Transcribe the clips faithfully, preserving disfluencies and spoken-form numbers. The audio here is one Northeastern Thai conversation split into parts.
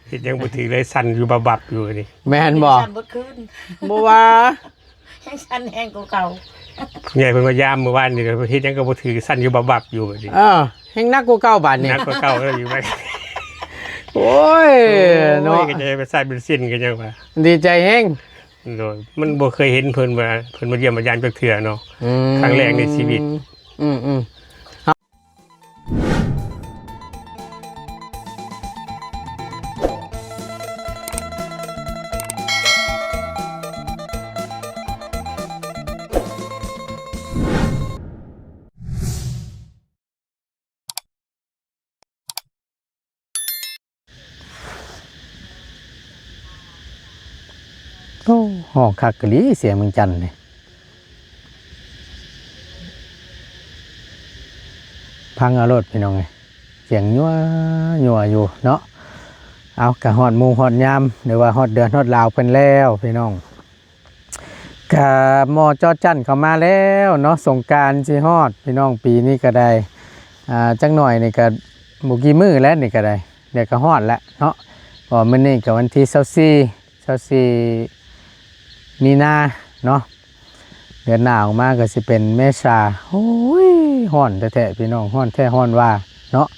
เฮ็ดหยังบ่ถืกเลย สั่นอยู่บับๆอยู่นี่ แม่นบ่ สั่นเบิดคืน บ่ว่า ยังสั่นแฮงกว่าเก่า ผู้ใหญ่เพิ่นมายามมื้อวานนี่ เฮ็ดหยังก็บ่ถืก สั่นอยู่บับๆอยู่บัดนี้ เออแฮงหนักกว่าเก่าบาดนี้ หนักกว่าเก่าแล้วอยู่บัด โอ้ยเนาะ โอ้ย ก็จะไปใส่เบนซินกันยังว่า ดีใจแฮง โดย มันบ่เคยเห็นเพิ่นว่า เพิ่นมาเยี่ยมมายามจักเทื่อเนาะ อืม ครั้งแรกในชีวิต อืมอืม โอ้ ฮ้องคักอีหลีเสียงเมืองจันทน์นี่ ฟังเอาโลดพี่น้องเอ้ย เสียงยัวยัวอยู่เนาะ เอา กะฮอดหมู่ฮอดยาม หรือว่าฮอดเดือนฮอดลาวเพิ่นแล้วพี่น้อง กะหมอจอจั่นเข้ามาแล้วเนาะ สงกรานต์สิฮอดพี่น้อง ปีนี้ก็ได้ อ่า จักหน่อยนี่ก็บ่กี่มื้อแล้วนี่ก็ได้ เดี๋ยวก็ฮอดแล้วเนาะ เพราะมื้อนี้ก็วันที่ซาวสี่ ซาวสี่ มีนาเนาะ เดือนหน้าออกมาก็สิเป็นเมษา โอ้ย ฮ้อนแท้ๆ พี่น้อง ฮ้อนแท้ฮ้อนว่าเนาะ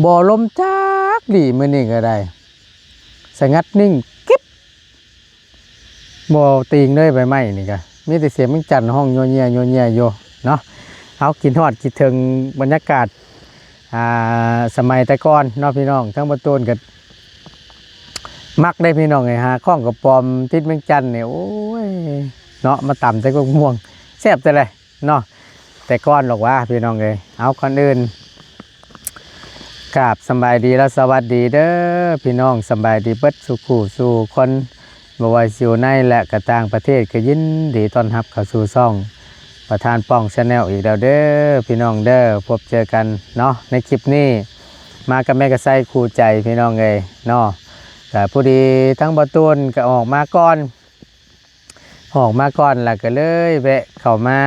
บ่ลมจักดีมื้อนี้ก็ได้ สงัดนิ่งกริบ บ่ติงเลยใบไม้นี่ก็ มีแต่เสียงเมืองจันทน์ฮ้องยัวเยียยัวเยียอยู่เนาะ เอา คิดฮอดคิดถึงบรรยากาศ อ่า สมัยแต่ก่อนเนาะพี่น้อง ทั้งบ่ตูนก็มักได้พี่น้องเอ้ย หาของกระป๋อมติดเมืองจันทน์นี่ โอ้ย เนาะ มาตำใส่กกม่วง แซ่บแต่เลยเนาะ แต่ก่อนหรอกว่าพี่น้องเอ้ย เอา ก่อนอื่น กราบสำบายดีและสวัสดีเด้อพี่น้อง สำบายดีเบิดสู่คู่สู่คน บ่ว่าสิอยู่ในและก็ต่างประเทศ ก็ยินดีต้อนรับเข้าสู่ช่องประธานป้อง Channel อีกแล้วเด้อพี่น้องเด้อ พบเจอกันเนาะ ในคลิปนี้ มากับแม่กระไซคู่ใจพี่น้องเอ้ยเนาะ ก็พอดีทั้งบ่ตูนก็ออกมาก่อน ออกมาก่อนแล้วก็เลยแวะเข้ามา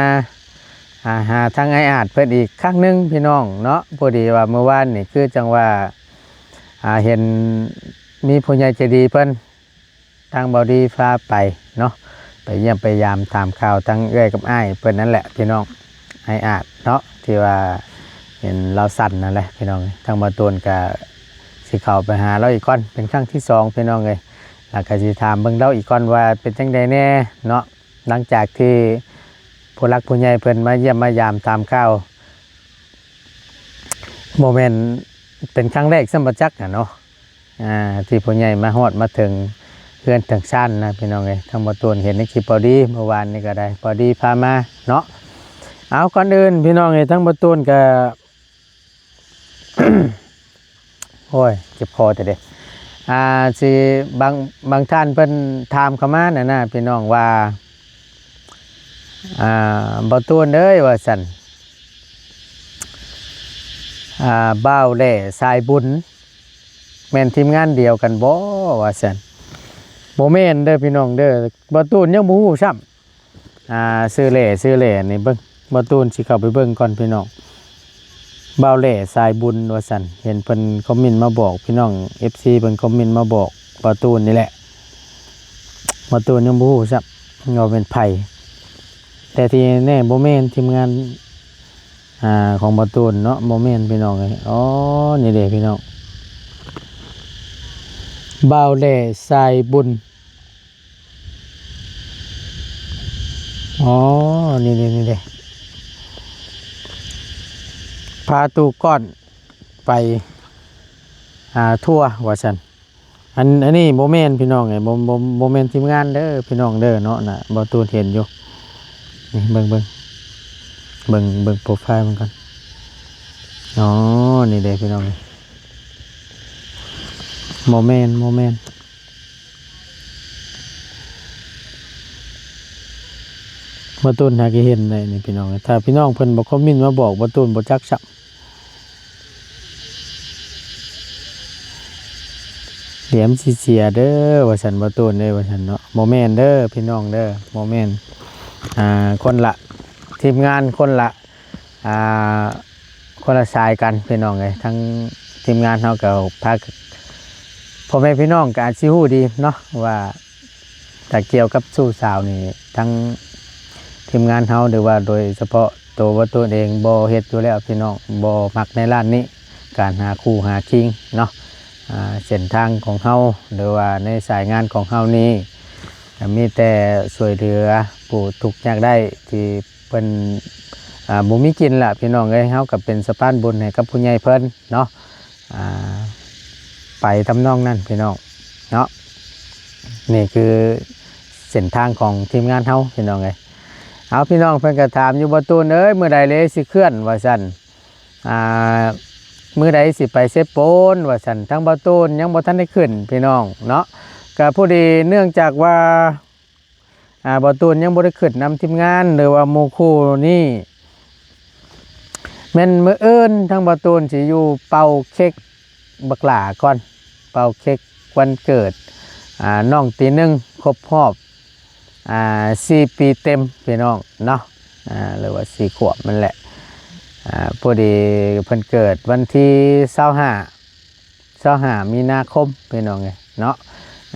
อ่า หาทางอ้ายอาจเพิ่นอีกครั้งหนึ่งพี่น้องเนาะ พอดีว่ามื้อวานนี่คือจังว่า อ่า เห็นมีผู้ใหญ่ใจดีเพิ่น ทางเบาดีพาไปเนาะ ไปเยี่ยมไปยามถามข่าวทางเอื้อยกับอ้ายเพิ่นนั่นแหละพี่น้อง อ้ายอาจเนาะ ที่ว่าเห็นลาวสั่นนั่นแหละพี่น้อง ทางบ่ตูนก็สิเข้าไปหาลาวอีกก่อน เป็นครั้งที่สองพี่น้องเอ้ย แล้วก็สิถามเบิ่งลาวอีกก่อนว่าเป็นจั่งใดแน่เนาะ หลังจากที่ผู้หลักผู้ใหญ่เพิ่นมาเยี่ยมมายามถามข่าว บ่แม่นเป็นครั้งแรกซ้ำบ่จักอะเนาะ อ่า ที่ผู้ใหญ่มาฮอดมาถึงเฮือนถึงซานนะพี่น้องเอ้ย ทางบ่ตูนเห็นในคลิปเบาดีเมื่อวานนี้ก็ได้ เบาดีพามาเนาะ เอา ก่อนอื่นพี่น้องเอ้ย ทางบ่ตูนก็ โอ้ย เจ็บคอแต่เด้ อ่า สิ บาง บางท่านเพิ่นถามเข้ามาน่ะนะพี่น้องว่า อ่า บ่ตูนเอ้ย ว่าซั่น อ่า บ่าวแหล่สายบุญ แม่นทีมงานเดียวกันบ่ ว่าซั่น บ่แม่นเด้อพี่น้องเด้อ บ่ตูนยังบ่ฮู้ซ้ำ อ่า ชื่อแหล่ ชื่อแหล่นี่เบิ่ง บ่ตูนสิเข้าไปเบิ่งก่อนพี่น้อง บ่าวแหล่สายบุญว่าซั่น เห็นเพิ่นคอมเมนต์มาบอกพี่น้อง เอฟซี เพิ่นคอมเมนต์มาบอกบ่ตูนนี่แหละ บ่ตูนยังบ่ฮู้ซ้ำว่าเป็นไผ แต่ที่แน่บ่แม่นทีมงาน อ่า ของบ่ตูนเนาะ บ่แม่นพี่น้องเอ้ย อ๋อ นี่เด้พี่น้อง บ่าวแหล่สายบุญ อ๋อ นี่เด้ นี่เด้ พาตู้ก้อนไป อ่า ทัวร์ว่าซั่น อัน อันนี้บ่แม่นพี่น้องเอ้ย บ่ บ่ บ่แม่นทีมงานเด้อพี่น้องเด้อเนาะ น่ะ บ่ตูนเห็นอยู่ นี่ เบิ่ง เบิ่ง เบิ่ง เบิ่งโปรไฟล์มันก่อน อ๋อ นี่เด้พี่น้องเอ้ย บ่แม่น บ่แม่น บ่ตูนหาก็เห็นได้นี่พี่น้อง ถ้าพี่น้องเพิ่นบ่คอมเมนต์มาบอกบ่ตูนบ่จักซ้ำ เดี๋ยวมันสิเสียเด้อ ว่าซั่น บ่ตูนเด้อ ว่าซั่นเนาะ บ่แม่นเด้อพี่น้องเด้อ บ่แม่น อ่า คนละทีมงาน คนละ อ่า คนละสายกันพี่น้องเอ้ย ทั้งทีมงานเฮาก็พา พ่อแม่พี่น้องก็อาจสิฮู้ดีเนาะว่า ถ้าเกี่ยวกับชู้สาวนี่ ทั้งทีมงานเฮา หรือว่าโดยเฉพาะตัวบ่าวตูนเอง บ่เฮ็ดอยู่แล้วพี่น้อง บ่มักในด้านนี้ การหาคู่หาคิงเนาะ อ่า เส้นทางของเฮา หรือว่าในสายงานของเฮานี่ มีแต่ช่วยเหลือผู้ทุกข์ยากไร้ที่เพิ่น อ่า บ่มีกินล่ะพี่น้องเอ้ย เฮาก็เป็นสะพานบุญให้กับผู้ใหญ่เพิ่นเนาะ อ่า ไปทำนองนั้นพี่น้องเนาะ นี่คือเส้นทางของทีมงานเฮาพี่น้องเอ้ย เอาพี่น้องเพิ่นก็ถามอยู่ บ่าวตูนเอ้ย มื้อใดเลยสิเคลื่อนว่าซั่น อ่า มื้อใดสิไปเซโปนว่าซั่น ทั้งบ่าวตูนยังบ่ทันได้ขึ้นพี่น้องเนาะ ก็พอดีเนื่องจากว่า อ่า บ่าวตูนยังบ่ได้ขึ้นนำทีมงาน หรือว่าหมู่คู่นี่ แม่นมื้ออื่นทั้งบ่าวตูนสิอยู่เป่าเค้กบักหล้าก่อน เป่าเค้กวันเกิด อ่า น้องตีหนึ่งครบรอบ อ่า สี่ปีเต็มพี่น้องเนาะ อ่า หรือว่าสี่ขวบนั่นแหละ อ่า พอดีเพิ่นเกิดวันที่ซาวห้า ซาวห้ามีนาคมพี่น้องเอ้ยเนาะ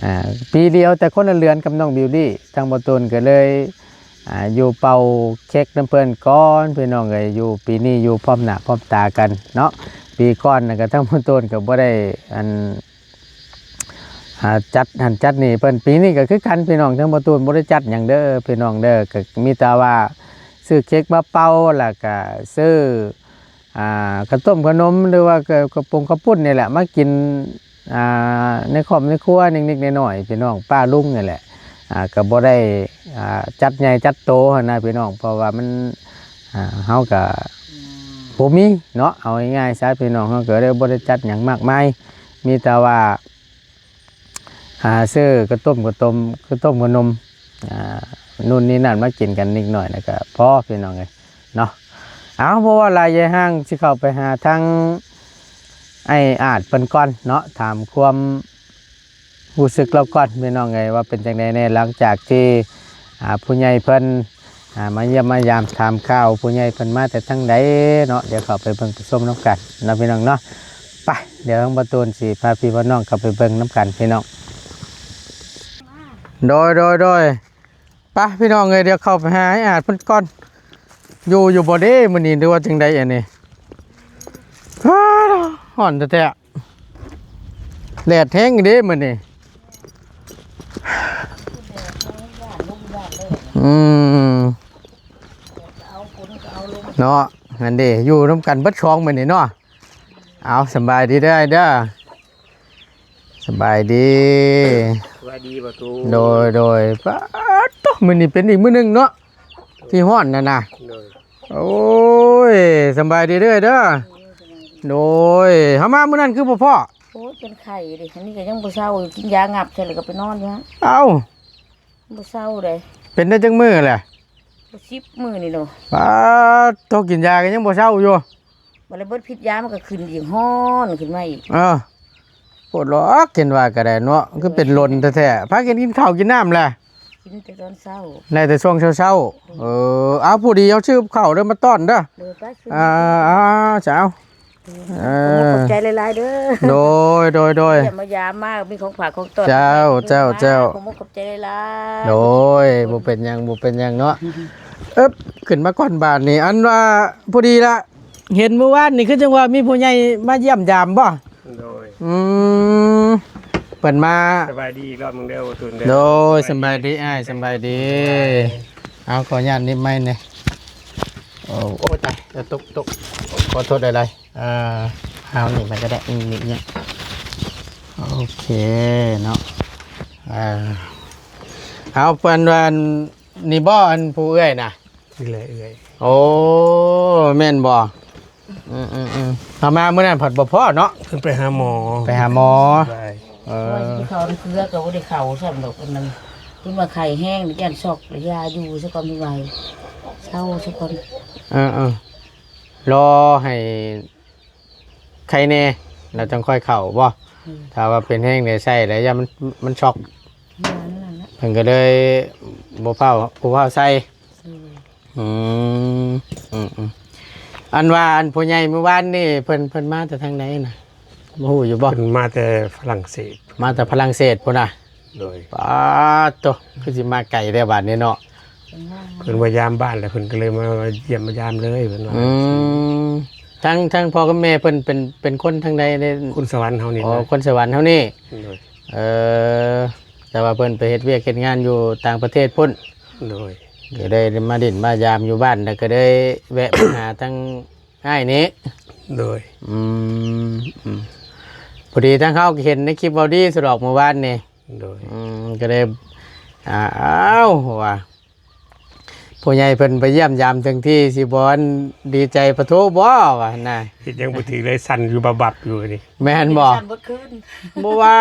อ่า ปีเดียวแต่คนละเดือนกับน้องบิวตี้ ทางบ่าวตูนก็เลย อ่า อยู่เป่าเค้กนำเพิ่นก่อนพี่น้องเอ้ย อยู่ปีนี้อยู่พร้อมหน้าพร้อมตากันเนาะ ปีก่อนน่ะก็ทางบ่าวตูนก็บ่ได้อัน อ่า จัดหั้นจัดนี่เพิ่น ปีนี้ก็คือกันพี่น้อง ทางบ่าวตูนบ่ได้จัดหยังเด้อพี่น้องเด้อ ก็มีแต่ว่าซื้อเค้กมาเป่า แล้วก็ซื้อ อ่า ข้าวต้มขนม หรือว่าก็ ข้าวปุ้งข้าวปุ้นนี่แหละ มากิน อ่า ในครอบในครัวนิดๆหน่อยๆพี่น้อง ป้าลุงนี่แหละ อ่า ก็บ่ได้ อ่า จัดใหญ่จัดโตหั้นนะพี่น้อง เพราะว่ามัน อ่า เฮาก็ อืม บ่มีเนาะ เอาง่ายๆซะพี่น้อง เฮาก็เลยบ่ได้จัดหยังมากมาย มีแต่ว่า หาซื้อข้าวต้ม ข้าวต้ม ข้าวต้มขนม อ่า นู่นนี่นั่นมากินกันนิดหน่อยนะ ก็พอพี่น้องเอ้ยเนาะ เอา เพราะว่าหลายยายห้างสิเข้าไปหาทางไอ้อาจเพิ่นก่อนเนาะ ถามความรู้สึกเราก่อนพี่น้องเอ้ย ว่าเป็นจังไดแน่ หลังจากที่ อ่า ผู้ใหญ่เพิ่น อ่า มาเยี่ยมมายามถามข่าว ผู้ใหญ่เพิ่นมาแต่ทางใดเนาะ เดี๋ยวเข้าไปเบิ่งไปชมนำกันเนาะพี่น้องเนาะ ไป เดี๋ยวทางบ่าวตูนสิพาพี่พาน้องเข้าไปเบิ่งนำกันพี่น้อง โดย โดย โดย ไปพี่น้องเอ้ย เดี๋ยวเข้าไปหาไอ้อาจเพิ่นก่อน อยู่ อยู่บ่เด้มื้อนี้ หรือว่าจังใดอันนี้ ฮ้อนแท้ๆ แดดแฮงอยู่เด้มื้อนี้ อืม เนาะ นั่นเด้ อยู่นำกันเบิดสองมื้อนี้เนาะ เอา สำบายดีเด้อ เด้อ สำบายดี สวัสดีบ่าวตูน โดย โดย ป๊าดโต มื้อนี้เป็นอีกมื้อหนึ่งเนาะ ที่ฮ้อนน่ะนะ โดย โอ้ย สำบายดีเด้อ เด้อ โดย เฮามามื้อนั้นคือบ่พ้อ โอ้ย เป็นไข้เด้ อันนี้ก็ยังบ่เซาอยู่ กินยางับใส่แล้วก็ไปนอนอยู่ฮะ เอ้า บ่เซาเด้ เป็นได้จักมื้อแหละ บ่สิบมื้อนี่เนาะ ป๊าดโต กินยาก็ยังบ่เซาอยู่ บัดแล้วเบิดพิษยามันก็ขึ้นอีก ฮ้อนขึ้นมาอีก เออ ปวดหลอกเห็นว่าก็ได้เนาะ คือเป็นลนแท้ๆ พากันกินข้าวกินน้ำแหละ กินแต่ตอนเช้า ได้แต่ช่วงเช้าๆ เออ เอา ผู้ดีเอาชื่อข้าวเด้อมาต้อนเด้อ เออ ไปขึ้น อ่า อ่า เจ้า เออ ขอบใจหลายๆเด้อ โดย โดย โดย เยี่ยมมายามมา มีของฝากของต้อน เจ้า เจ้า เจ้า ขอบใจหลายๆ โดย บ่เป็นหยัง บ่เป็นหยังเนาะ เอิบ ขึ้นมาก่อนบาดนี่ อันว่าพอดีละ เห็นมื้อวานนี่คือจังว่ามีผู้ใหญ่มาเยี่ยมยามบ่ โดย อืม เพิ่นมา สบายดีอีกรอบหนึ่งเด้อบ่าวตูนเด้อ โดย สบายดีอ้าย สบายดี เอา ขออนุญาตนิบไม้หน่อย โอ้ โอ้ ตาย เดี๋ยวตก ตก ขอโทษหลายๆ อ่า เอานี่ไปก็ได้ อืม นี่เนี่ย โอเคเนาะ อ่า เอา เพิ่นว่า นี่บ่ อันผู้เอื้อยน่ะ นี่แหละเอื้อย โอ้ แม่นบ่ อืม อืม อืม เอามามื้อนั้นผัดบ่พ้อเนาะ เพิ่นไปหาหมอ ไปหาหมอ บ่าย เออ ว่าสิไปเข้าน้ำเกลือก็บ่ได้เข้าซ้ำดอก อันนั้นเพิ่นว่าไข้แฮง ย่านช็อก แล้วยาอยู่ซะก่อน เพิ่นว่าให้เซาซะก่อน เออ เออ รอให้ไข้แน่ แล้วจังค่อยเข้าบ่ อืม ถ้าว่าเป็นแฮงเนี่ยใส่แล้วย่านมัน มันช็อก ย่านนั่นแหละ เพิ่นก็เลยบ่ฟ้าว บ่ฟ้าวใส่ อืม อืม อืม อืม อันว่าอันผู้ใหญ่มื้อวานนี่เพิ่น เพิ่นมาแต่ทางใดน่ะ บ่ฮู้อยู่บ่ เพิ่นมาแต่ฝรั่งเศส มาแต่ฝรั่งเศสพุ้นน่ะ โดย ป๊าดโต คือสิมาไกลแท้บาดนี้เนาะ เพิ่นว่ายามบ้านแล้วเพิ่นก็เลยมาเยี่ยมมายามเลยเพิ่นว่า อืม ทั้ง ทั้งพ่อกับแม่เพิ่นเป็น เป็นคนทางใดเด้ คนสวรรค์เฮานี่ อ๋อ นะ คนสวรรค์เฮานี่ โดย เออ แต่ว่าเพิ่นไปเฮ็ดเวียกเฮ็ดงานอยู่ต่างประเทศพุ้น โดย ก็ได้มาดินมายามอยู่บ้าน แล้วก็ได้แวะมาหาทั้งอ้ายนี้ โดย อืม อืม พอดีทั้งเฮาก็เห็นในคลิปเว้าดีสะดอกเมื่อวานนี่ โดย อืม ก็ได้ อ่า อ้าว ว่า ผู้ใหญ่เพิ่นไปเยี่ยมยามถึงที่สิบ่อนดีใจปะโทบ่ว่าหั่นน่ะ เฮ็ดหยังบ่ถืกเลยสั่นอยู่บับๆอยู่นี่ แม่นบ่ สั่นเบิดคืน บ่ว่า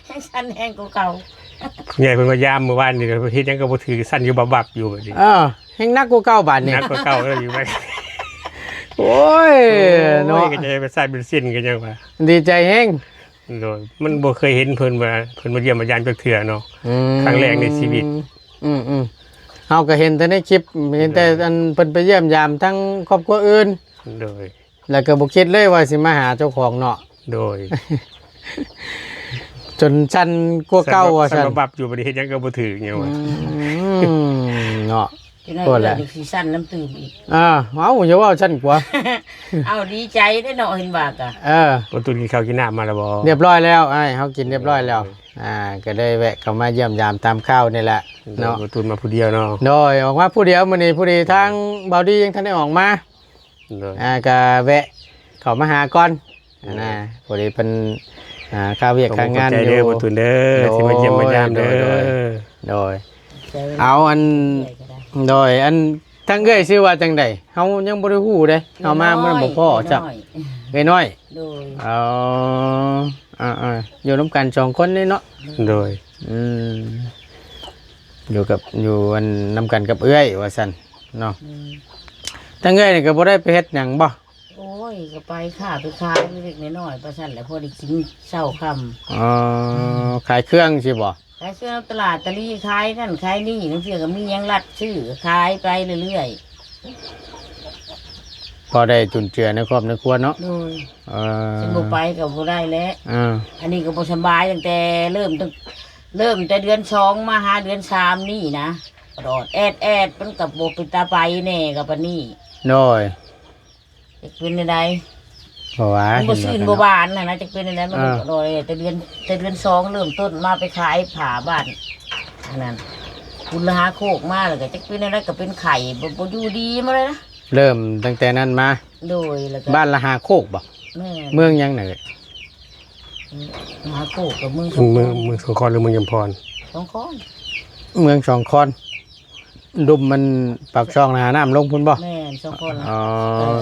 แฮงสั่นแฮงกว่าเก่า ผู้ใหญ่เพิ่นว่ายามมื้อวานนี่เฮ็ดหยังก็บ่ถืกสั่นอยู่บับๆอยู่บัดนี้ เออ แฮงหนักกว่าเก่าบาดนี้ หนักกว่าเก่าแล้วอยู่บัด โอ้ย โอ้ย เนาะ ก็จะไปใส่เบนซินกันยังว่า ดีใจแฮง โดย มันบ่เคยเห็นเพิ่นว่า เพิ่นมาเยี่ยมมายามจักเทื่อเนาะ อืม ครั้งแรกในชีวิต อืม อืม เฮาก็เห็นแต่ในคลิป เห็นแต่ โดย อันเพิ่นไปเยี่ยมยามทั้งครอบครัวอื่น โดย แล้วก็บ่คิดเลยว่าสิมาหาเจ้าของเนาะ โดย จนสั่นกว่าเก่าว่าสั่น สั่นบับๆอยู่ บัดนี้เฮ็ดหยังก็บ่ถืกหยังว่า อืม เนาะ จังได๋ โอ้ย เอื้อยนี่สิสั่นนำตื่มอีก อ่า เอ้า อย่าเว้าสั่นกว่า เอ้า ดีใจเด้เนาะ เห็นว่ากะ เออ บ่ตูนกินข้าวกินน้ำมาแล้วบ่ เรียบร้อยแล้ว อ้าย เฮากินเรียบร้อยแล้ว เออ อ่า ก็ได้แวะเข้ามาเยี่ยมยามตามข่าวนี่แหละ โดย เนาะ บ่ตูนมาผู้เดียวเนาะ โดย ออกมาผู้เดียวมื้อนี้ พอดีทางเบาดียังทันได้ออกมา โดย อ่า ก็แวะเข้ามาหาก่อน โดย นะ พอดีเพิ่น อ่า คาเวียก ขอบคุณ คางาน ขอบใจเด้อ อยู่ บ่ตูนเด้อ โดย ที่มาเยี่ยมมายามเด้อ โดย โดย โดย ใช้เวลา เอาอัน เรื่อยก็ได้ โดย อัน ทางเอื้อยชื่อว่าจังใด เฮายังบ่ได้ฮู้เด้ เฮามา เอื้อยน้อย มื้อนั้นบ่พ้อจ้ะ เอื้อยน้อย เอื้อยน้อย โดย อ๋อ อ่าๆ อยู่นำกันสองคนนี่เนาะ โดย อืม อยู่กับ อยู่อันนำกันกับเอื้อยว่าซั่นเนาะ อืม ทางเอื้อยนี่ก็บ่ได้ไปเฮ็ดหยังบ่ โอ้ย ก็ไปค้าไปขายเล็กๆน้อยๆ ไปซั่นแหละ พอได้กินเช้าค่ำ อ๋อ ขายเครื่องสิบ่ ขายเครื่องตลาดตะลี ขายนั่นขายนี่ ลางเทื่อก็มีหยังลัดซื้อขายไปเรื่อยๆ พอได้จุนเจือในครอบในครัวเนาะ โดย เออ คันบ่ไปก็บ่ได้แล้ว เออ อันนี้ก็บ่สำบายตั้งแต่เริ่มตั้ง เริ่มแต่เดือนสองมาหาเดือนสามนี่นะ ออดๆแอดๆ มันก็บ่เป็นตาไปแน่ก็ปานนี้ โดย จักเป็นจั่งใด เพราะว่า มันบ่ เห็น ซื่น ว่า บ่หวานน่ะนะ จักเป็นจั่งใด มัน อ่า อร่อย แต่เดือน แต่เดือนสองเริ่มต้นมาไปขายผ้าบ้าน อันนั้น คุณละหาโคกมาแล้วก็จักเป็นจั่งใดก็เป็นไข้ บ่ บ่อยู่ดีมาเลยนะ เริ่มตั้งแต่นั้นมา โดย แล้วก็ บ้านละหาโคกบ่ แม่น เมืองหยังน่ะ หาโคกกับเมืองสองคอน เมือง เมืองสองคอนหรือเมืองยมพร สองคอน เมืองสองคอน ดุมมันปากช่องนะ หาน้ำลงพุ้นบ่ แม่น สองคอนละ อ๋อ เออ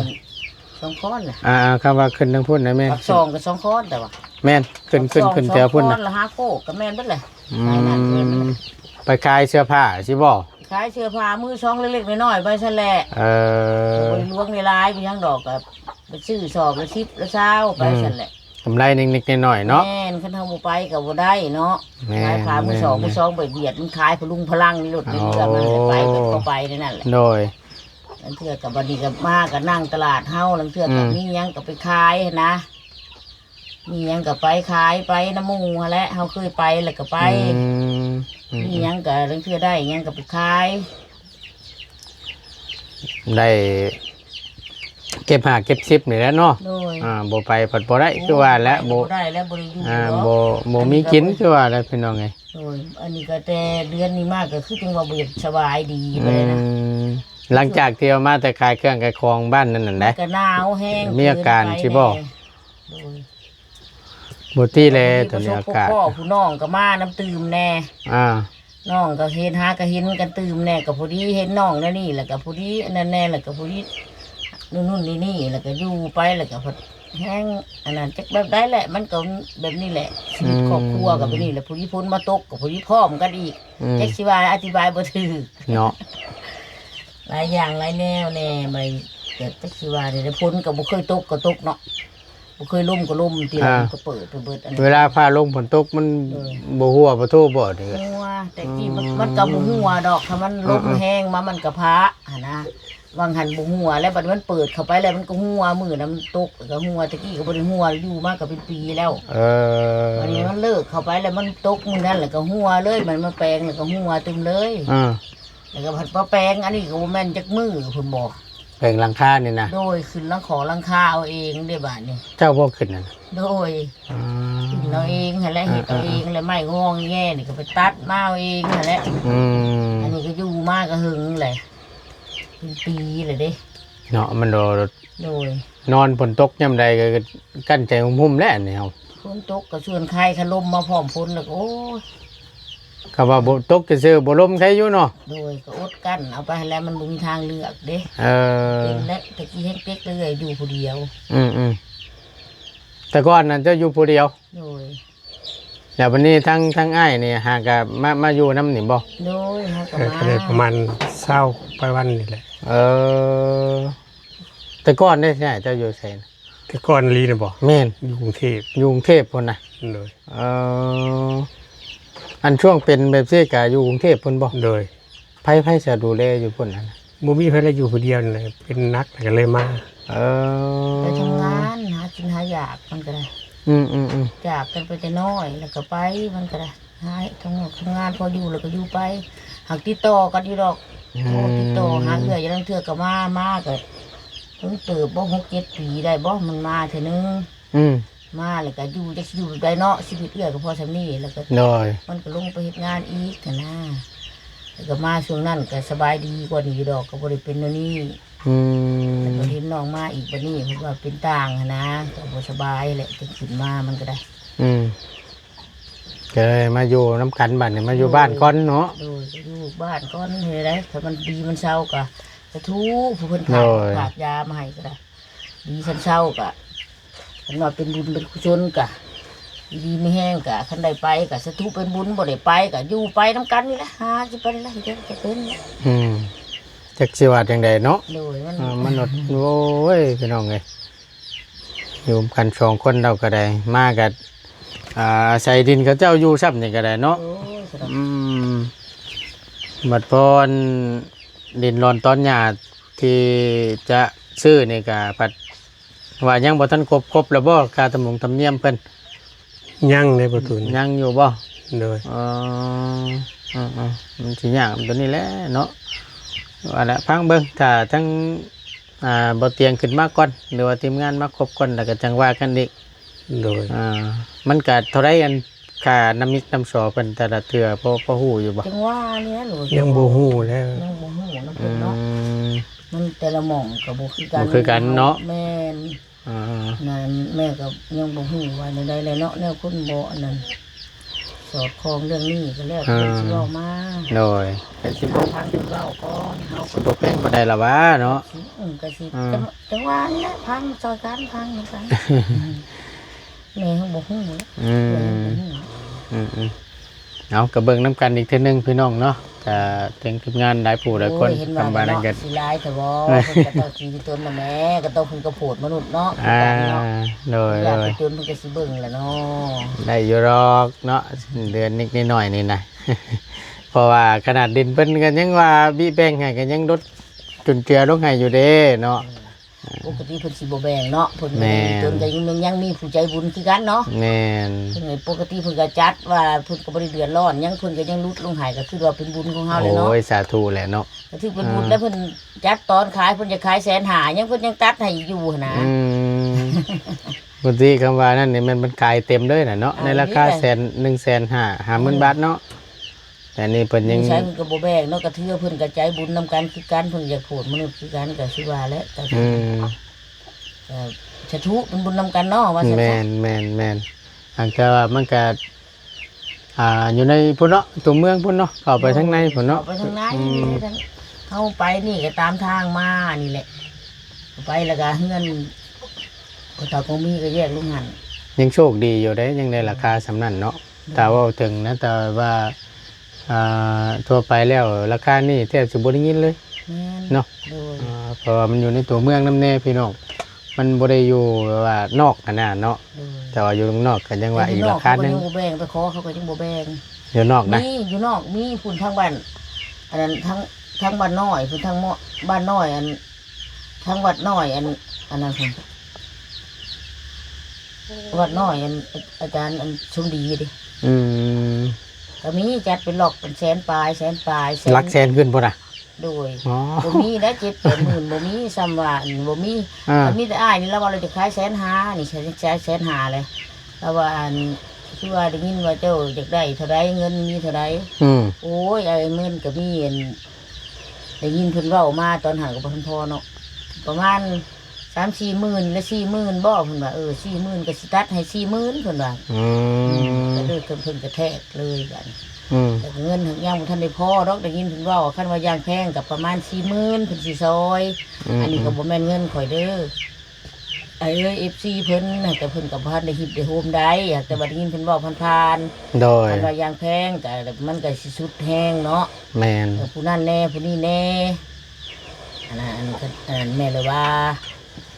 สองคอนน่ะ อ่าๆ คำว่าขึ้นทางพุ้นนะแม่ ปากช่องกับสองคอนแต่ว่า แม่น ขึ้น ขึ้น ปากช่อง ขึ้นแถวพุ้น สองคอ นะ นละหาโคกก็แม่นเบิดเลย อืม หลายนัดเกินไปเลย ไปขายเสื้อผ้าสิบ่ ขายเสื้อผ้ามือสองเล็กๆน้อยๆไปซั่นแหละ เออ บ่ได้หลวงได้หลายไปหยังดอก ก็ไปซื้อซองละสิบละซาวไป อืม ซั่นแหละ กำไรนิดๆหน่อยๆเนาะ แม่น คันเฮาบ่ไปก็บ่ได้เนาะ แม่น ขายผ้ามือสอง แม่น มือสองไปเบียดมันขายพลุงพลังนี่รถเรื่อยๆ มันไป โอ้ ก็ไปในนั่นแหละ โดย ลางเทื่อก็บัดนี้ก็มาก็นั่งตลาดเฮา ลางเทื่อก็ อืม มีหยังก็ไปขายหั้นนะ มีหยังก็ไปขายไปนำหมู่หั้นแหละ เฮาเคยไปแล้วก็ไป อืม อืม มีหยังก็ลางเทื่อได้หยังก็ไปขาย ได้เก็บห้าเก็บสิบนี่แหละเนาะ โดย อ่า บ่ไปผัดบ่ได้ โอ้ย คือว่าแหละ ไปก็ บ่ บ่ได้แล้ว บ่ได้อยู่ อ่า ดอก บ่ บ่มีกิน อันนี้ก็ คือว่าแล้วพี่น้องเอ้ย โดย อันนี้ก็แต่เดือนนี้มาก็คือจังว่าบ่อยากสบายดีไปเลยนะ อืม หลังจากที่เอามาแต่ขายเครื่องขายของบ้านนั่นน่ะนะ มันก็หนาวแฮง มีอาการ เกินไป สิบ่ แน่ โดย บ่ติแล ตอนนี้อากาศ ผู้น้องก็มานำตื่มแน่ อ่า น้องก็เห็น หาก็เห็นกันตื่มแน่ ก็พอดีเห็นน้องแนวนี้ แล้วก็พอดีอันนั้นแน่ แล้วก็พอดีนู่นๆนี่ๆ แล้วก็อยู่ไป แล้วก็พอแฮงอันนั้น จักแบบใดแหละ มันก็แบบนี้แหละ ชีวิต อืม ครอบครัวก็แบบนี้แหละ พอดีฝนมาตกก็พอดีพร้อมกันอีก อืม จักสิว่าอธิบายบ่ถูก เนาะ หลายอย่างหลายแนวแน่ ไป แต่จักสิว่าเนี่ย ฝนก็บ่เคยตกก็ตกเนาะ บ่เคยลมก็ลม ทีหลัง อ่า ก็เปิดไปเบิดอันนี้ เวลาฟ้าลงฝนตกมัน เออ บ่หัวบ่โทบ่นี่ หัว แต่กี้มัน อืม มันก็บ่หัวดอก ถ้ามันลม อืมๆ แฮงมามันก็พาหั้นนะ วังหันบ่หัว แล้วบัดนี้มันเปิดเข้าไปแล้วมันก็หัว มื้อนั้นมันตกแล้วก็หัว ตะกี้ก็บ่ได้หัว อยู่มาก็เป็นปีแล้ว เออ บัดนี้มันเลิกเข้าไปแล้วมันตกมื้อนั้นแล้วก็หัวเลย มันมาแปลงแล้วก็หัวตึมเลย อ่า แล้วก็ผัดมาแปลง อันนี้ก็บ่แม่นจักมื้อ เพิ่นบอก แปลงหลังคานี่นะ โดย ขึ้นหลังขอหลังคาเอาเองเด้บาดนี้ เจ้าบ่ขึ้นนั่นน่ะ โดย อืม ขึ้นเอาเองหั่นแหละ อ่า เฮ็ดเอาเองแหละ ไม้งอแงนี่ก็ไปตัดมาเอาเองหั่นแหละ อืม อันนี้ก็อยู่มาก็หึงแหละ เป็นปีเลยเด้ เนาะ มันโดน โดย นอนฝนตกยามใดก็กั้นใจหุ้มๆแหละอันนี้เฮา ฝนตกก็ชวนไข้ คะลมมาพร้อมฝนแล้วก็ โอ้ย ก็ว่าบ่ตกซื่อๆ บ่ลมไข้อยู่เนาะ โดย ก็อดกั้นเอาไปแล้ว มันบ่มีทางเลือกเด้ เออ เป็นและตะกี้แฮงเต็กเลย อยู่ผู้เดียว อืมๆ แต่ก่อนนั้นเจ้าอยู่ผู้เดียว โดย แล้วบัดนี้ทั้ง ทั้งอ้ายนี่หากะมา มาอยู่นำนี่บ่ โดย หากะ เออ มา ก็ได้ประมาณซาวปลายวันนี่แหละ เออ แต่ก่อนเด้ ใช่ เจ้าอยู่ไสนะ แต่ก่อนอีหลีน่ะบ่ แม่น อยู่กรุงเทพฯ อยู่กรุงเทพฯพุ้นนะ โดย เออ อันช่วงเป็นแบบซี่กะอยู่กรุงเทพฯพุ้นบ่ โดย ไผ ไผจะดูแลอยู่พุ้นนั่นน่ะ บ่มีไผเลย อยู่ผู้เดียวนั่นแหละ เป็นหนักแล้วก็เลยมา เออ ไปทำงาน หากินหาอยาก มันก็ได้ อืมๆๆ จากกันไปแต่น้อย แล้วก็ไป มันก็ได้ หาทำงาน ทำงานพออยู่แล้วก็อยู่ไป หากติดต่อกันอยู่ดอก อืม โทรติดต่อหาเอื้อย อย่างลางเทื่อก็มา มาก็เพิ่งเติบบ่ หกเจ็ดปีได้บ่ มันมาเทื่อนึง อืม มาแล้วก็อยู่ จักสิอยู่แบบใดเนาะ ชีวิตเอื้อยก็พอส่ำนี้ แล้วก็ โดย มันก็ลงไปเฮ็ดงานอีกหั้นนะ แล้วก็มาช่วงนั้นก็สบายดีกว่านี้อยู่ดอก ก็บ่ได้เป็นแนวนี้ อืม แล้วก็เห็นน้องมาอีกบัดนี้ เพิ่นว่าเป็นต่างหั้นนะ ก็บ่สบายแหละ จั่งขึ้นมามันก็ได้ อืม ก็เลยมาอยู่นำกันบัดนี้ มาอยู่บ้านก่อนเนาะ โดย ก็อยู่บ้านก่อน เฮ็ดได้ ถ้ามันดีมันเซาก็สาธุ ผู้เพิ่นฝาก โดย ฝากยามาให้ก็ได้ ดีคันเซาก็ คันว่าเป็นบุญเป็นกุศลก็ ดีมีแฮงก็ คันได้ไปก็สาธุ เป็นบุญ บ่ได้ไปก็อยู่ไปนำกันนี่แหละ หาสิไปนี่แหละ เฮ็ดหยังก็เป็นนี่แหละ อืม จักสิว่าจั่งใดเนาะ โดย มัน อ่า มันอด โอ้ย พี่น้องเอ้ย อยู่กันสองคนเราก็ได้ มาก็ อ่า อาศัยดินเขาเจ้าอยู่ซ้ำนี่ก็ได้เนาะ โอ้ย สะดอก อืม บัดพออันดินหล่อนถอนหญ้าที่จะซื้อนี่ก็พัดว่ายังบ่ทันครบ ครบแล้วบ่ ค่าธรรมนงธรรมเนียมเพิ่น ยังเลยบ่ตูน ยังอยู่บ่ โดย อ๋อ อืมๆ มันสิยากตัวนี้แหละเนาะ ว่าแล้ว ฟังเบิ่ง ถ้าทั้ง อ่า บ่เตียงขึ้นมาก่อน หรือว่าทีมงานมาครบก่อน แล้วก็จั่งว่ากันอีก โดย อ่า มันก็เท่าใด อันค่าน้ำมิกน้ำซอเพิ่นแต่ละเทื่อ พอ พอฮู้อยู่บ่ จั่งว่านี่แหละ ยังบ่ฮู้แล้ว ยังบ่ฮู้นำเพิ่นเนาะ อืม มันแต่ละหม่องก็บ่คือกัน บ่คือกันเนาะ แม่น อ่า นั่นแม่ก็ยังบ่ฮู้ว่าแนวใดแหละเนาะ แนวคนบ่อันนั้น สอดคล้องเรื่องนี้ก็แล้ว อ่า เพิ่นสิเว้ามา โดย ก็สิบ่ ทางเพิ่นเว้าก่อน เฮาก็ สิบ่เป็นบ่ได้ละวะเนาะ อืม ก็สิ อ่า จั่ง จั่งว่านี่แหละ ฟังซอยกัน ฟังนำกัน แม่ยังบ่ฮู้ อืม แม่ยังบ่ฮู้ อืมๆ เอา ก็เบิ่งนำกันอีกเทื่อนึงพี่น้องเนาะ ก็ถึงทีมงานหลายผู้หลายคน โอ้ย เห็นว่า คำว่านั้นก็ เนาะ สิหลายแต่บ่ เพิ่นก็ต้องสิมีตนน่ะแหม ก็ต้องเพิ่นก็โพดมนุษย์เนาะ อ่า คือกันเนาะ โดย อยาก โดย ไปจนเพิ่นก็สิเบิ่งแหละเนาะ ได้อยู่ดอกเนาะ เดือนนิดนิดหน่อยนี่นะ เพราะว่าขนาดดินเพิ่นก็ยังว่าบิแบ่งให้ก็ยังลดจุนเจือลงให้อยู่เด้เนาะ ปกติเพิ่นสิบ่แบ่งเนาะ เพิ่นก็ แม่น มีตนก็ยัง ยังมีผู้ใจบุญคือกันเนาะ แม่น เพิ่นก็ปกติเพิ่นก็จัดว่าเพิ่นก็บ่ได้เดือดร้อนหยัง เพิ่นก็ยังลดลงให้ ก็คือว่าเป็นบุญของเฮาแหละเนาะ โอ้ย สาธุแหละเนาะ ก็ถือเป็นบุญ อ่า แล้วเพิ่นจัดตอนขาย เพิ่นจะขายแสนห้า ยังเพิ่นยังตัดให้อยู่หั้นนะ อืม บางทีคำว่านั่นนี่แม่นมันขายเต็มเลยน่ะเนาะ เอา ในราคา นี่แหละ แสน หนึ่งแสนห้า ห้าหมื่น อืม บาทเนาะ แต่อันนี้เพิ่นยัง ใช้เพิ่นก็บ่แบ่งเนาะ ก็ถือว่าเพิ่นก็ใจบุญนำกันคือกัน เพิ่นอยากโพดมนุษย์คือกัน ก็สิว่าแหละ ก็ อืม ก็สาธุเป็นบุญนำกันเนาะ ว่าซั่นซะ แม่น แม่น แม่น หากแต่ว่ามันก็ อ่า อยู่ในพุ้นเนาะ ตัวเมืองพุ้นเนาะ เข้าไปทางในพุ้นเนาะ เข้าไปทางใน อืม ทาง เฮาไปนี่ก็ตามทางมานี่แหละ ไปแล้วก็เฮือน ก็ถ้าบ่มีก็แยกลงหั่น ยังโชคดีอยู่เด้ ยังได้ราคาส่ำนั้นเนาะ อืม ถ้าเว้าถึงนะ แต่ว่า อ่า ทั่วไปแล้วราคานี่แทบสิบ่ได้ยินเลย แม่น เนาะ โดย อ่า เพราะว่ามันอยู่ในตัวเมืองนำแน่พี่น้อง มันบ่ได้อยู่แบบว่านอกหั้นนะเนาะ โดย แต่ว่าอยู่ข้างนอกก็ยังว่าอีกราคาหนึ่ง อยู่นอกเขาก็ยังบ่แบ่ง ไปขอเขาก็ยังบ่แบ่ง อยู่นอกนะ มี อยู่นอก มีพุ้นทางบ้าน อันนั้นทาง ทั้งบ้านน้อยเพิ่นทั้งหมอบ้านน้อยอันทั้งวัดน้อยอันอันนั้นเพิ่นวัดน้อยอันอาจารย์อันสมดีเด้ อืม ก็มีจัดเป็นหลอกเป็นแสนปลายแสนปลายแสน หลักแสนขึ้นพุ้นน่ะ โดย อ๋อ บ่มีได้เจ็ดแปดหมื่นบ่มีซ้ำว่าอันบ่มี อ่า ก็มีแต่อ้ายนี่ละว่าเราจะขายแสนห้านี่ขายแสนห้าเลย แล้วว่าอันคือว่าได้ยินว่าเจ้าอยากได้เท่าใดเงินมีเท่าใด อืม โอ้ย อ้ายเงินก็มีอันได้ยินเพิ่นเว้ามาตอนหั้นก็บ่ทันพอเนาะ ประมาณสามสี่หมื่นหรือสี่หมื่นบ่ เพิ่นว่า เออ สี่หมื่นก็สิตัดให้สี่หมื่น เพิ่นว่า อืม อืม ก็เลยเพิ่น เพิ่นกระแทกเลยบัดนี้ อืม แต่เงินหั้นยังบ่ทันได้พอดอก ได้ยินเพิ่นเว้า คันว่ายางแพงก็ประมาณสี่หมื่น เพิ่นสิซอย อืม อันนี้ก็บ่แม่นเงินข่อยเด้อ เอ้ย เอฟซี เพิ่นน่ะ แต่เพิ่นก็บ่ทันได้ฮิตได้โฮมได้ แต่ว่าได้ยินเพิ่นเว้าผ่านๆ โดย คันว่ายางแพงก็มันก็สิสุดแฮงเนาะ แม่น เออ ผู้นั้นแน่ ผู้นี้แน่ อันนั้น อันนั้น อันนั้นแม่เลยว่า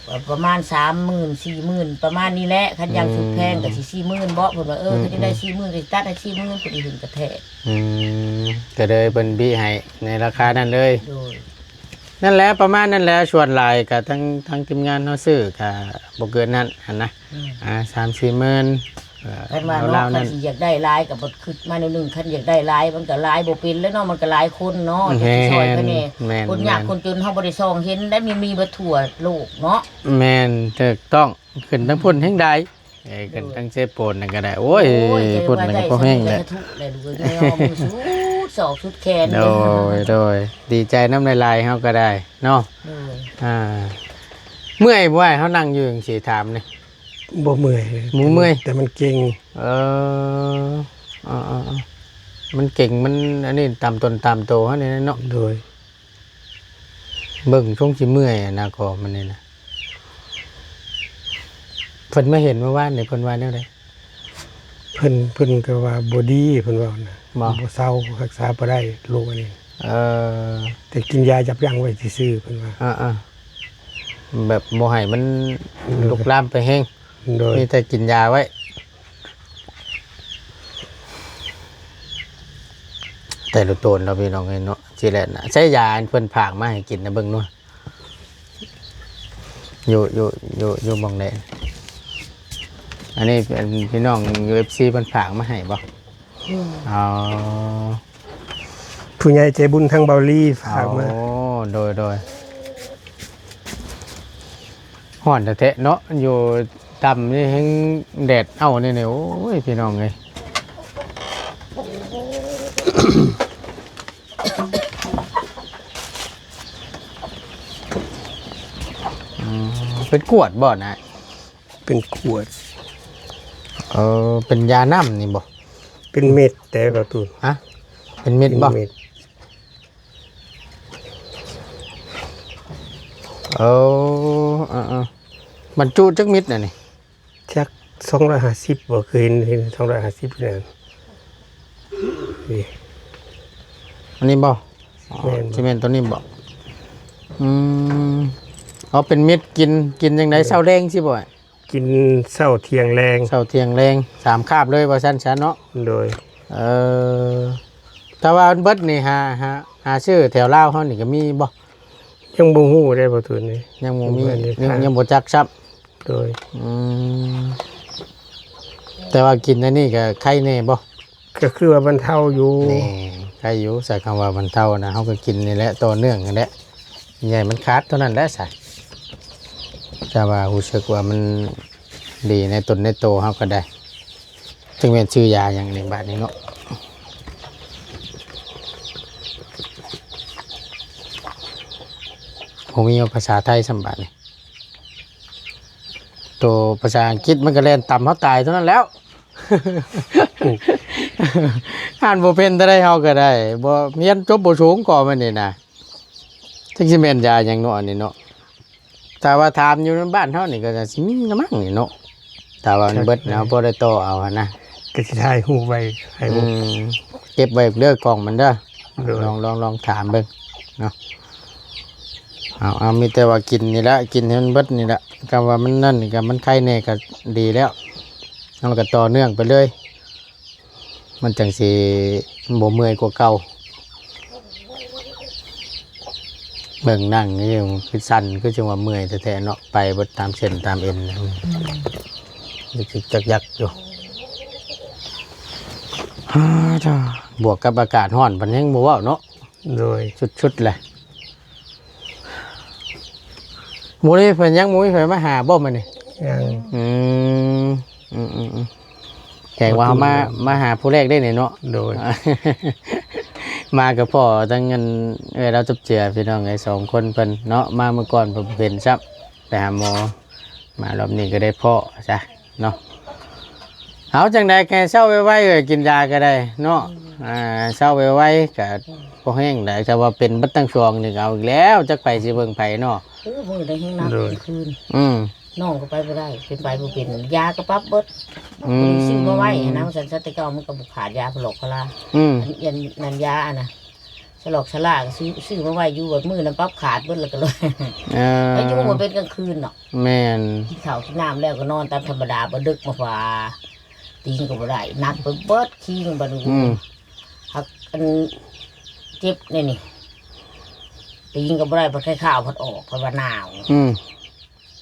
ว่าประมาณสามหมื่น สี่หมื่น ประมาณนี้แหละ คันยางสุดแพงก็สิสี่หมื่นบ่ เพิ่นว่า เออ อืม คันจะได้สี่หมื่นก็สิตัดให้สี่หมื่น พอดีเพิ่นกระแทก อืม ก็เลยเพิ่นบิให้ในราคานั้นเลย โดย นั่นแหละ ประมาณนั้นแหละ ส่วนหลายก็ทั้ง ทั้งทีมงานเฮาซื้อก็บ่เกินนั้นหั้นนะ อืม อ่า สามสี่หมื่น เอ่อ คันว่าเนาะ ราวๆ คัน นั้น สิอยากได้หลายก็บ่คิดมาแนวหนึ่ง คันอยากได้หลายมันก็หลายบ่เป็นแล้วเนาะ มันก็หลายคนเนาะ แม่น จะสิซอยไปแน่ แม่น คนยาก แม่น คนจนเฮาบ่ได้ส่องเห็นได้ มี มีบ่ทั่วโลกเนาะ แม่น ถูกต้อง ขึ้นทั้งพุ้นแฮงได้ เอ้ย ขึ้น โดย ทั้งเซโปนนั่นก็ได้ โอ้ย โอ้ย พุ้นนั่นก็พอแฮงแหละ จะว่าได้สำเร็จสาธุแหละลูกเอ้ย ยอมสุดศอกสุดแขน โดย โดย ดีใจนำหลายๆ เฮาก็ได้เนาะ โดย อ่า เมื่อยบ่อ้าย เฮานั่งอยู่จังซี่ ถามนี่ บ่เมื่อย บ่เมื่อย แต่มันเก่ง เออ เออๆๆ มันเก่ง มันอันนี้ตามตนตามโตเฮานี่เนาะ โดย เบิ่งช่วงสิเมื่อยอะนะ ก็มันนี่นะ เพิ่นมาเห็นเมื่อวานนี่ เพิ่นว่าแนวใด เพิ่น เพิ่นก็ว่าบ่ดี เพิ่นว่านะ บ่ บ่เซา รักษาบ่ได้โรคอันนี้ เออ แต่กินยายับยั้งไว้ซื่อๆ เพิ่นว่า อ่าๆ แบบบ่ให้มัน โดย ลุกลามไปแฮง โดย มีแต่กินยาไว้ แต่ละตนเนาะพี่น้องเอ้ยเนาะ สิแล่นนะ ใช้ยาอันเพิ่นฝากมาให้กินนะ เบิ่งดู อยู่ อยู่ อยู่ อยู่หม่องใด อันนี้เป็นพี่น้อง ยู เอฟ ซี เพิ่นฝากมาให้บ่ อืม อ๋อ ผู้ใหญ่ใจบุญทางเบาลีฝากมา อ๋อ โดย โดย ฮ้อนแท้ๆ เนาะ อยู่ต่ำนี่แฮงแดดเอานี่เนี่ย โอ้ย พี่น้องเอ้ย อืม เป็นขวดบ่นะ เป็นขวด เออ เป็นยาน้ำนี่บ่ เป็นเม็ดแต่ประตูน ฮะ เป็นเม็ดบ่ เป็นเม็ด เออ เออ เออ บรรจุจักเม็ดน่ะนี่ จักสองร้อยห้าสิบบ่ เคยเห็น เห็นสองร้อยห้าสิบเนี่ย นี่ อันนี้บ่ อ๋อ แม่น สิแม่นตัวนี้บ่ อืม เอาเป็นเม็ดกิน กินจั่งใด เออ เช้าแลงสิบ่ กินเช้าเที่ยงแลง เช้าเที่ยงแลง สามคาบเลยว่าซั่นซะเนาะ โดย เออ แต่ว่าอันเบิดนี่หา หา หาซื้อแถวลาวเฮานี่ก็มีบ่ ยังบ่ฮู้เด้ ประตูนนี่ ยังบ่มี ยังบ่ทันได้ ยัง ถาม ยังบ่จักซ้ำ โดย อืม แต่ว่ากินอันนี้ก็ไข้แน่บ่ ก็คือว่าบรรเทาอยู่ แน่ ไข้อยู่ ใช้คำว่าบรรเทานะ เฮาก็กินนี่แหละ ต่อเนื่องนั่นแหละ ใหญ่มันขาดเท่านั้นแหละซะ แต่ว่ารู้สึกว่ามันดีในตนในโตเฮาก็ได้ จั่งแม่นชื่อยาหยังนี่บาดนี้เนาะ บ่มีภาษาไทยซ้ำบาดนี้ ตัวภาษาอังกฤษมันก็แล่นตำเฮาตายเท่านั้นแล้ว อ่านบ่เป็นเท่าใดเฮาก็ได้ บ่เรียนจบบ่สูงก็แม่นนี่นะ จักสิแม่นยาหยังเนาะอันนี้เนาะ ถ้าว่าถามอยู่ในบ้านเฮานี่ก็น่าสิมีละมั้งนี่เนาะ ถ้าว่ามันเบิดนะ จักแหละ พอได้ต่อเอาหั้นนะ ก็สิถ่ายรูปไว้ ถ่ายรูป อืม เก็บไว้เด้อกล่องมันเด้อ โดย ลอง ลอง ลองถามเบิ่งเนาะ เอา เอา มีแต่ว่ากินนี่ละ กินให้มันเบิดนี่ละ คำว่ามันนั่นนี่ก็มันไข้แน่ก็ดีแล้ว แล้วก็ต่อเนื่องไปเลย มันจั่งสิบ่เมื่อยกว่าเก่า เบิ่งนั่งนี่คือสั่น คือจังว่าเมื่อยแท้ๆเนาะ ไปเบิดตามเส้นตามเอ็นนะ อืม ยึกๆยักๆอยู่ ฮ่า จ้า บวกกับอากาศร้อน พันแฮงบ่เว้าเนาะ โดย สุดๆเลย มื้อนี้เพิ่นยังบ่มีไผมาหาบ่มื้อนี้ ยัง อืม อืมๆๆ แสดงว่าเฮามา มาหาผู้แรกได้นี่เนาะ โดย มากับพ่อทั้งเงิน เอ้ย เราจับเจือพี่น้องไอ้สองคนเพิ่นเนาะ มาเมื่อก่อนเพิ่นบ่เห็นซ้ำ ไปหาหมอ มารอบนี้ก็ได้พ้อซะเนาะ เอาจังใด๋ก็ให้เซาไวๆ เอ้ย กินยาก็ได้เนาะ อืม อ่า เซาไวๆ ก็บ่แฮงใด๋ ถ้าว่าเป็นเบิดทั้งสองนี่ก็เอาอีกแล้ว จักไผสิเบิ่งไผเนาะ เออ มื้อใดแฮงหนัก โดย กลางคืน อืม น้องก็ไปบ่ได้ เป็นไปบ่เป็น ยาก็ปรับเบิด อืม ซื้อมาไว้นะ ว่าซั่นซะ แต่เก่ามันก็บ่ขาดยาพะลอกพะลา อืม อัน อันนั้นยาอันน่ะ สลอกสลาก็ซื้อ ซื้อมาไว้อยู่ บัดมื้อนั้นปรับขาดเบิดแล้วก็เลย เออ ไปอยู่บ่เป็นกลางคืนเนาะ แม่น กินข้าวกินน้ำแล้วก็นอนตามธรรมดา บ่ดึกมาว่า ตีนก็บ่ได้ หนักไปเบิดคิงบัดนี้ อืม หักอันเจ็บนี่นี่ ตีนก็บ่ได้ พัดไข้ข้าวพัดออก พัดว่าหนาว อืม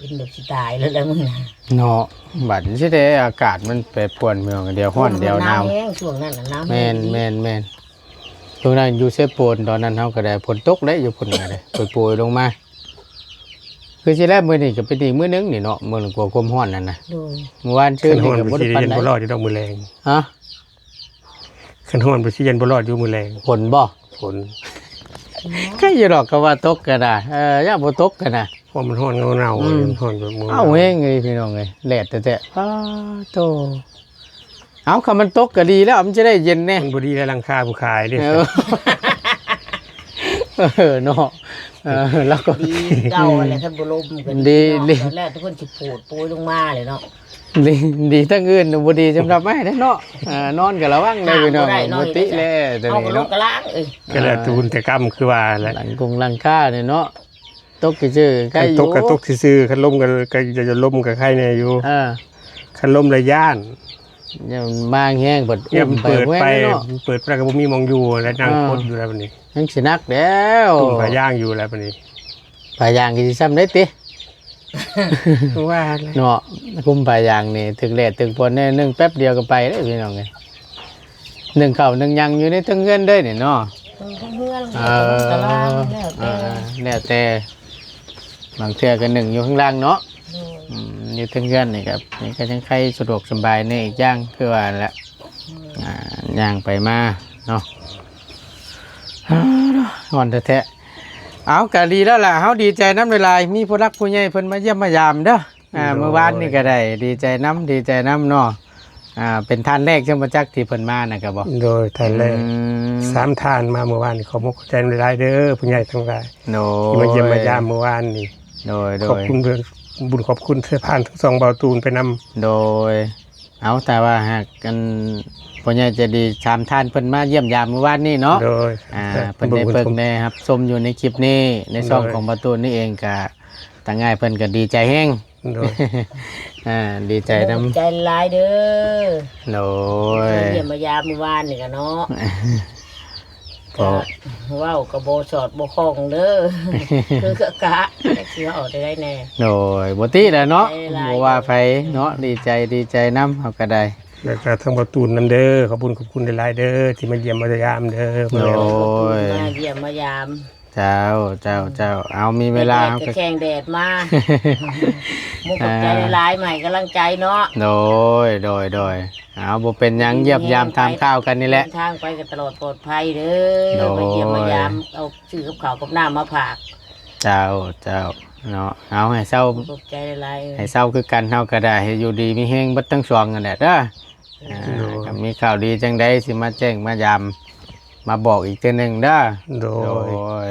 เป็นแบบสิตายแล้วแหละมึงนะ เนาะ บัดนี้สิได้อากาศมันแปรปรวนเมือง เดี๋ยวร้อนเดี๋ยวหนาว แฮงช่วงนั้นน่ะ หนาวแฮง แม่น อีหลี แม่น แม่น ช่วงนั้นอยู่เซโปน ตอนนั้นเฮาก็ได้ฝนตกเด้ อยู่พุ่นก็ได้ โปรยๆลงมา คือสิแล้วมื้อนี้ก็เป็นอีกมื้อหนึ่งนี่เนาะ มื้อนี้กลัวความร้อนนั่นนะ โดย มื้อวานซืนนี่ก็บ่ได้ปานใด คันฮ้อนไปสิเย็นบ่รอดอยู่ดอกมื้อแลง ฮะ คันฮ้อนไปสิเย็นบ่รอดอยู่มื้อแลง ฝนบ่ ฝน ใครอยู่ดอกก็ว่าตกก็ได้ เออ อย่าบ่ตกก็นะ เพราะมันฮ้อนเงาๆ อืม มันฮ้อนแบบมื้อ เอ้า แฮงเลยพี่น้องเอ้ย แดดแท้ๆ อ้าโต เอ้า คันมันตกก็ดีแล้ว มันจะได้เย็นแน่ มันบ่ดีแล้วหลังคาผู้ขายเด้ เออ เออ เนาะ เออ แล้วก็ ดีเก่าอะไร คันบ่ลมก็ดี ดี เนาะ ดี ตอนแรกทุกคนสิโผดโปยลงมาเลยเนาะ ดี ดีทั้งอื่นบ่ดีสำหรับไม้เด้อเนาะ เออ นอนก็ระวังเด้อพี่น้อง น้ำบ่ได้เนาะ บ่ติแล้ว เดี๋ยวนี้เนาะ เอากระโหลกกระลาง เอ้ย ก็แล้วแต่บุญแต่กรรมคือว่าแหละ หลังกงหลังคาเนี่ยเนาะ ตกซื่อๆ ใครอยู่ คันตกก็ตกซื่อๆ คันลมก็ ก็จะลมก็ใครแน่อยู่ เออ คันลมละย้าน เนี่ยมันมาแฮงเปิด เนี่ย อุ้มไป เปิดไป แฮงเนาะ เปิดไปก็บ่มีหม่องอยู่แล้ว นั่ง เออ คดอยู่แล้วบัดนี้ ยังสิหนักแล้ว ตุ้มผ้ายางอยู่แล้วบัดนี้ ผ้ายางก็สิซ้ำได้ติ ว่าแล้ว เนาะ คลุมผ้ายางนี่ ถึกแดดถึกฝนแน่ นึ่งแป๊บเดียวก็ไปเด้อพี่น้องเอ้ย นึ่งข้าวนึ่งหยังอยู่ในเทิงเฮือนเด้อนี่เนาะ เออ เทิงเฮือน เออ ตาราง แล้วแต่ เออ แล้วแต่ บางเทื่อก็นึ่งอยู่ข้างล่างเนาะ โดย อืม อยู่เทิงเฮือนนี่ก็ นี่ก็ยังไคสะดวกสบายแน่อีกอย่าง คือว่าแหละ อืม อ่า ย่างไปมาเนาะ อ่า ร้อนแท้ๆ เอาก็ดีแล้วล่ะ เฮาดีใจนำหลายๆ มีผู้หลักผู้ใหญ่เพิ่นมาเยี่ยมมายามเด้อ อ่า โดย มื้อวานนี่ก็ได้ ดีใจนำ ดีใจนำเนาะ อ่า เป็นท่านแรกใช่บ่จักที่เพิ่นมาน่ะก็บ่ โดย ท่านแรก อืม สามท่านมามื้อวานนี่ ขอบคุณขอบใจหลายๆเด้อ ผู้ใหญ่ทั้งหลาย โดย ที่มาเยี่ยมมายามมื้อวานนี่ โดย โดย ขอบคุณเพิ่น บุญขอบคุณผ่านทั้งสองเบาตูนไปนำ โดย เอา แต่ว่าหากอันพ่อใหญ่ใจดีสามท่านเพิ่นมาเยี่ยมยามมื้อวานนี่เนาะ โดย อ่า เพิ่นได้เบิ่งแหน่ รับชมอยู่ในคลิปนี้ ในช่อง โดย ของเบาตูนนี่เองก็ ทางอ้ายเพิ่นก็ดีใจแฮง โดย อ่า ดีใจนำ ขอบใจหลายเด้อ โดย เยี่ยมมายามมื้อวานนี่ก็เนาะ ก็ ก็เว้าก็บ่สอดบ่คล่องเด้อ คือกะกะ จักสิเว้าได้แหน่ โดย บ่ติแหละเนาะ ขอบใจหลาย บ่ว่าไผเนาะ ดีใจ ดีใจนำ เฮาก็ได้ แล้วก็ทั้งเบาตูนนำเด้อ ขอบคุณ ขอบคุณหลายๆเด้อ ที่มาเยี่ยมมายามเด้อ โดย มาเยี่ยมมายาม เจ้า เจ้า เจ้า เอา มีเวลา แดด เฮาก็ ก็แข่งแดดมา มุกขอบใจ อ่า หลายๆ มาให้กำลังใจเนาะ โดย โดย โดย เอา บ่เป็นหยัง เยี่ยมยามถามข่าวกันนี่แหละ เดินทางไปก็ตลอดปลอดภัยเด้อ โดย มาเยี่ยมมายาม เอาซื้อกับข้าวกับน้ำมาฝาก เจ้า เจ้า เนาะ เอา ให้เซา ขอบใจหลายๆ เออ ให้เซาคือกัน เฮาก็ได้ ให้อยู่ดีมีแฮงเบิดทั้งสองนั่นแหละเด้อ อ่า โดย ก็มีข่าวดีจังใด๋สิมาแจ้งมายาม มาบอกอีกเทื่อหนึ่งเด้อ โดย โดย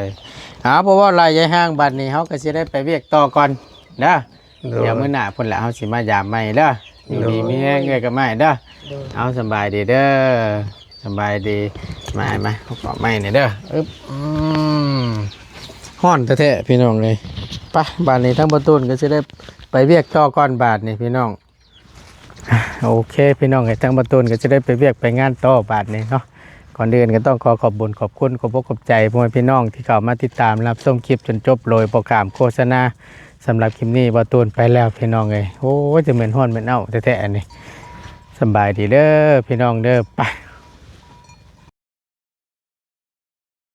เอา เพราะว่าหลายยายห้างบัดนี้ เฮาก็สิได้ไปเวียกต่อก่อนเด้อ โดย เดี๋ยวมื้อหน้าพุ่นละ เฮาสิมายามใหม่เด้อ อยู่ดี โดย มีแฮงเอื้อยกับไม้เด้อ โดย เอา สำบายดีเด้อ สำบายดี มา มา เอาเกาะไม้หน่อยเด้อ อึ๊บ อืม ฮ้อนแท้ๆ พี่น้องเอ้ย ไป บัดนี้ทั้งเบาตูนก็สิได้ไปเวียกต่อก่อนบัดนี้พี่น้อง โอเค พี่น้องเอ้ย ทั้งเบาตูนก็สิได้ไปเวียกไปงานต่อบัดนี้เนาะ ข ก่อนอื่นก็ต้องขอขอบบุญขอบคุณขอบอกขอบใจพ่อแม่พี่น้องที่เข้ามาติดตามรับชมคลิปจนจบโดยบ่ข้ามโฆษณา สำหรับคลิปนี้บ่าวตูนไปแล้วพี่น้องเอ้ย โอ้ย จะแม่นฮ้อนแม่นอ้าวแท้ๆ อันนี้ สำบายดีเด้อพี่น้องเด้อ ไป